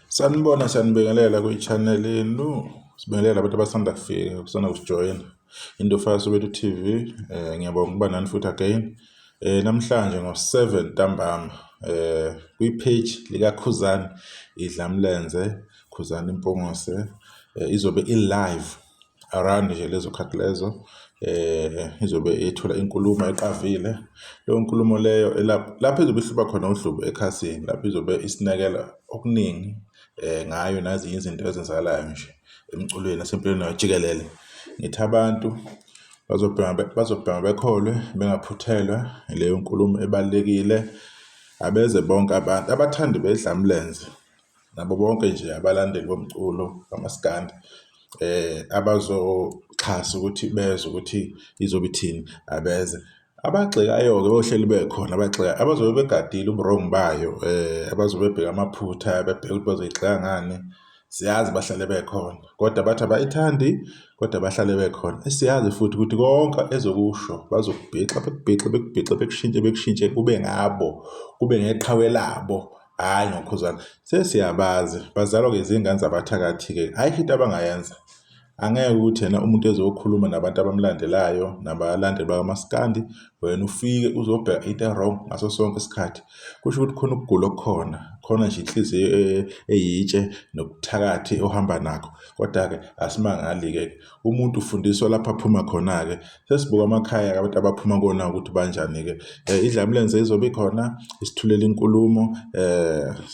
Sanibona, siyanibingelela kwi-channel yenu. Sibingelela abantu abasanda kufika, kusanda kusijoyina. Indofaya Soweto TV, ngiyabonga ukuba nani futhi again. Namhlanje ngo-7 ntambama kwi-page likaKhuzani Idlamlenze, Khuzani Mpungose, izobe i-live around nje lezo khathi lezo izobe yethula inkulumo eqavile. Leyo nkulumo leyo lapho izobe ihluba khona udlubu ekhasini, lapho izobe isinakela okuningi ngayo nezinye izinto ezenzakalayo nje emculweni nasempilweni nayo jikelele. Ngithi abantu bazobhema bazobhema bekholwe bengaphuthelwa leyo nkulumo ebalulekile. Abeze bonke abantu abathandi bedlamlenze nabo bonke nje abalandeli bomculo kamaskandi abazoxhasa ukuthi bezwe ukuthi izobe ithini abeze. Abagxekayo-ke bohleli bekhona abagxekayo abazobe begadile ubu-wrong bayo abazobe bebheka amaphutha bebheke ukuthi bazoyigxeka ngani. Siyazi bahlale bekhona kodwa bathi abayithandi kodwa bahlale bekhona. Siyazi futhi ukuthi konke ezokusho bazokubhixa bekubhixe bekubhixe bekushintshe bekushintshe kube ngabo kube ngeqhawe labo. Hhayi ngoKhuzani sesiyabazi bazalwa-ke izingane zabathakathi-ke ayikho into abangayenza. Angeke ukuthi yena umuntu ezokhuluma nabantu abamlandelayo nabalandeli bakamaskandi wena ufike uzobheka into e-wrong ngaso sonke isikhathi. Kusho ukuthi khona ukugula okukhona, khona nje inhliziyo eyitshe nobuthakathi ohamba nakho. Kodwa-ke asimangali-ke umuntu ufundiswa lapho aphuma khona-ke. Sesibuka amakhaya-ke abantu abaphuma kuwona ukuthi banjani-ke. Idlamlenze izobe ikhona isithulela inkulumo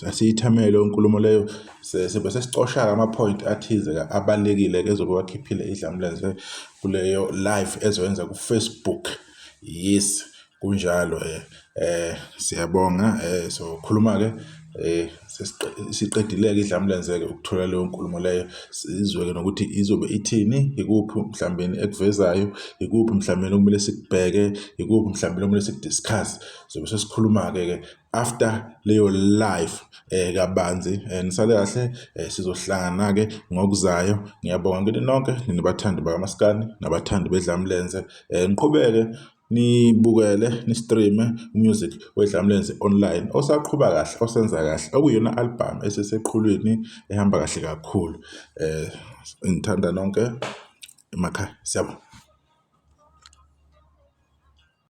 asiyithamele inkulumo leyo sibe sesicosha-ke amaphoyinti athize-ke abalulekile-ke ezobe wakhiphile idlamlenze kuleyo live ezoyenza ku-Facebook. Yes, kunjalo siyabonga sokhuluma-ke siqedile-ke idlamlenze-ke ukuthola leyo nkulumo leyo sizwe-ke nokuthi izobe ithini, ikuphi mhlawumbeni ekuvezayo, ikuphi mhlawumbeni okumele sikubheke, ikuphi mhlawumbeni okumele siku-discuss. Sobe sesikhuluma-ke ke after leyo live kabanzi. Nisale kahle sizohlangana-ke ngokuzayo. Ngiyabonga kini nonke nina bathandi bakamaskandi nabathandi bedlamlenze. Niqhubeke nibukele ni-stream-e u-music weDlamlenze online osaqhuba kahle osenza kahle okuyiyona album eseseqhulwini ehamba kahle kakhulu. Ngithanda nonke emakhaya, siyabonga.